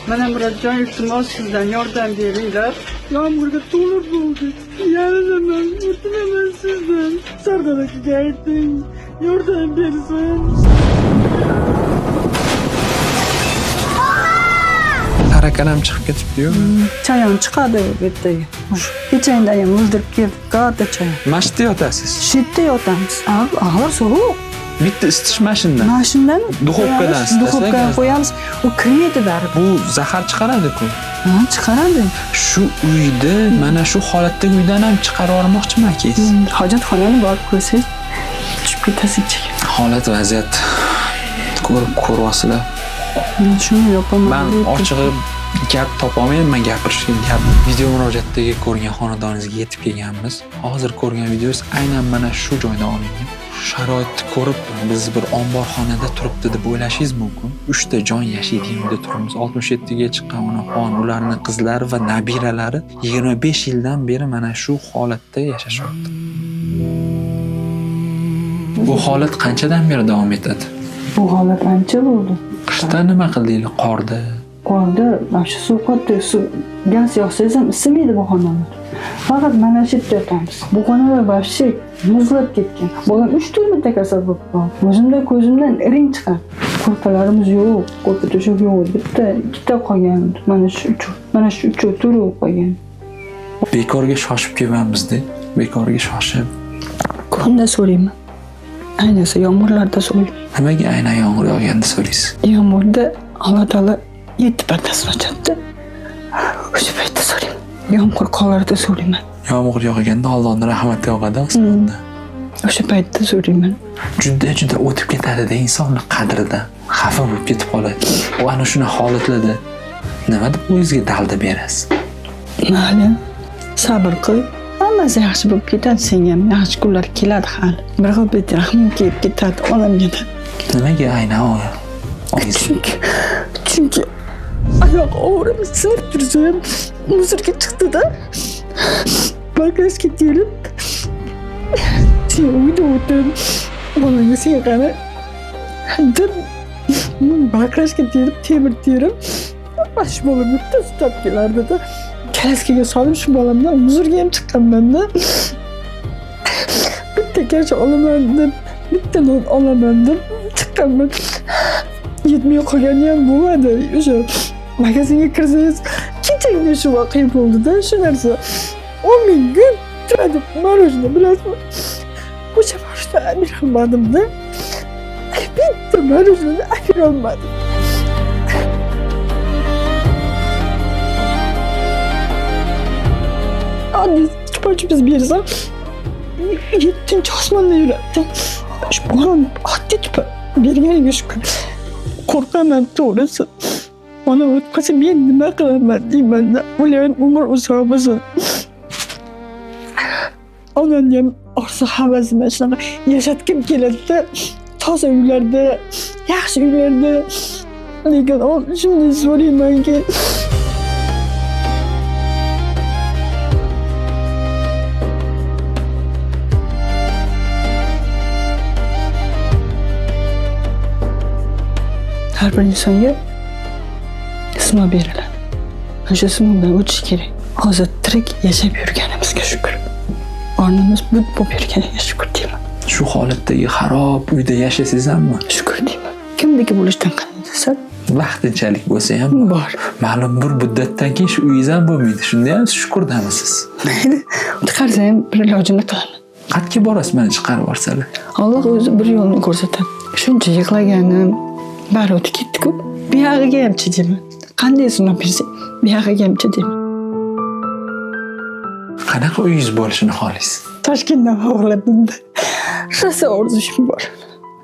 Mana Murodjon, iltimos, sizdan yordam beringlar. Yomg'irga to'lib bo'ldik. Yalinaman, o'tinaman sizdan. Sardor akaga ayting, yordam bersin. Tarakan ham chiqib ketibdi-yu. Chayon chiqadi bu yerdaga. Kechagina ham o'ldirib keldi. Katta chayon. Mana shu yerda yotasiz. Shu yerda yotamiz. Havo sovuq. Bitta isitish mashindan. Mana shundan Duxovkadan isitasiz, Duxovkaga gazdan. qo'yamiz. U kirmaydi baribir. Bu zahar chiqaradi-ku. Ha, chiqaradi. Shu uyni mana shu holatdagi uydan ham chiqarib yubormoqchiman akangiz. Hojatxonani borib ko'rsangiz tushib ketasiz ichiga. Holat vaziyat ko'rib ko'ryapsizlar. Men shuni yopaman. Man deb ochig'i gap topolmayapman gapirishga gap. Video murojaatdagi ko'rgan xonadoningizga yetib kelganmiz. Hozir ko'rgan videongiz aynan mana shu joyda olingan. Sharoitni ko'rib biz bir omborxonada turibdi deb o'ylashingiz mumkin. 3 ta jon yashaydigan uyda turibmiz. 67 ga chiqqan onaxon, ularning qizlari va nabiralari 25 yildan beri mana shu holatda yashashyapti. Bu holat qanchadan beri davom etadi? Bu holat ancha bo'ldi. Qishda nima qildinglar? Qorda. Qorda mana shu sovuqda suv gaz yoqsangiz ham isimaydi bu xonalar. Faqat mana shu yerda yotamiz. Bu xonalar вообще muzlab ketgan. Bolam 3-4 marta kasal bo'lib qoldi. O'zimda ko'zimdan iring chiqadi. Ko'rpalarimiz yo'q, ko'rpa to'shak yo'q. Bitta, ikkita qolgan. Mana shu uch, mana shu uch to'rov qolgan. Bekorga shoshib kelganmiz-da. Bekorga shoshib. Kunda so'rayman. Ayniqsa yomg'irlarda so'rayman. Nimaga aynan yomg'ir yog'ganda so'raysiz? Yomg'irda Alloh taolo yetti pardasini ochadi. O'sha paytda so'rayman. Yomg'ir qorlarda so'rayman. Yomg'ir yog'ganda Allohning rahmati yog'adi osmonda. O'sha paytda so'rayman. Juda juda o'tib ketadi-da insonni qadridan. Xafa bo'lib ketib qoladi. U ana shunaqa holatlarda nima deb o'zingizga dalda berasiz? Mayli, sabr qil. Hammasi yaxshi bo'lib ketadi, senga ham yaxshi kunlar keladi hali. Bir xil payt rahmim kelib ketadi onamga. Nimaga aynan oyingiz? Chunki oyoq og'rim sinib tursa ham muzirga chiqdi-da. Baklashga kelib sen uyda o'tir, bolangga sen qara deb baklashga terib temir terib mana shu bolam bitta sut olib kelardida. Kalaskaga solib shu bolamdan muzirga ham chiqqanmanda. Bitta kasha olaman deb, bitta non olaman deb chiqqanman. Yetmay qolgani ham bo'lmadi. O'sha magazinga kirsangiz kechagina shu voqea bo'ldi-da, shu narsa. 10 ming kun turadi мороженое, bilasizmi? O'sha мороженое olmadimda. Bitta мороженое olmadim. Oddiy chupa-chups bersam yettinchi osmonda yuradi. Shu bolam oddiy chupa berganiga shukur. Qo'rqaman to'g'risi. Ona o'tib qolsa men nima qilaman deyman-da. Ular ham umr uzoq bo'lsin. Onamni ham orzu havasi mana shunaqa yashatgim keladi-da. Toza uylarda, yaxshi uylarda. Lekin shunday so'raymanki, har bir insonga sinov beriladi. Ana shu sinovdan o'tish kerak. Hozir tirik yashab yurganimizga shukur. O'rnimiz but bo'lib yurganiga shukur deyman. Shu holatdagi xarob uyda yashasangiz hammi? Shukur deyman. Kimniki bo'lishdan qanday desa, Vaqtinchalik bo'lsa ham bor. Ma'lum bir muddatdan keyin shu uyingiz ham bo'lmaydi. Shunda ham shukurdamisiz? Mayli, chiqarsa ham bir ilojini qilaman. Qayerga borasiz meni chiqarib yuborsalar? Alloh o'zi bir yo'lni ko'rsatadi. Shuncha yig'laganim bari o'tib ketdi-ku. Buyog'iga ham chidayman. Qanday sinov bersang, buyog'iga ham chidayman. Qanaqa uyingiz bo'lishini xohlaysiz? Toshkentdan xohladimda. Rosa orzuim bor.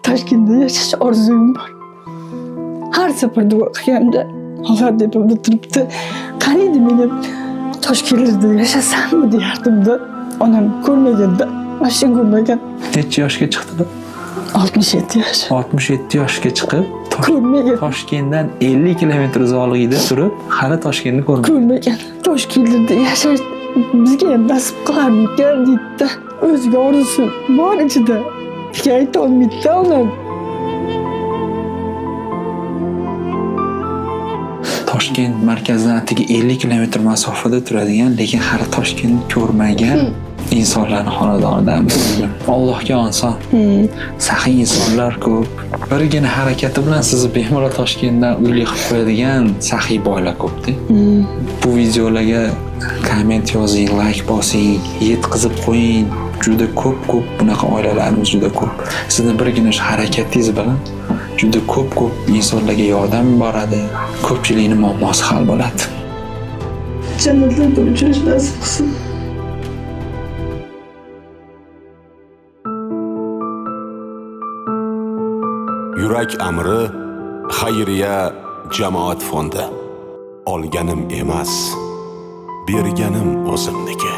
Toshkentda yashash orzuim bor. Har safar duo qilganda Alloh tepamda turibdi. Qaniydi men ham Toshkentda yashasammi deyardimda. Onam ko'rmaganda, mashina ko'rmagan. Necha yoshga chiqdilar? 67 yosh. 67 yoshga chiqib, Ko'rmagan. Toshkentdan 50 kilometr uzoqligida turib, hali Toshkentni ko'rmagan. Ko'rmagan. Toshkentda yashash bizga ham nasib qilarmikan deydi. O'ziga orzusi bor ichida. Bizga ayta olmaydi-da onam. Toshkent markazidan atigi 50 kilometr masofada turadigan, lekin hali Toshkentni ko'rmagan insonlarni xonadonidamiz bugun. Allohga oson. Saxiy insonlar ko'p. Birgina harakati bilan sizni bemalol Toshkentdan uyli qilib qo'yadigan saxiy boylar ko'p-da. Bu videolarga komment yozing, layk bosing, yetkazib qo'ying. Juda ko'p bunaqa oilalarimiz juda ko'p. Sizni birgina shu harakatingiz bilan juda ko'p insonlarga yordam boradi. Ko'pchilikning muammosi hal bo'ladi. Jannatlarda uchrash nasib qilsin. Yurak amri xayriya jamoat fondi. Olganim emas, berganim o'zimniki.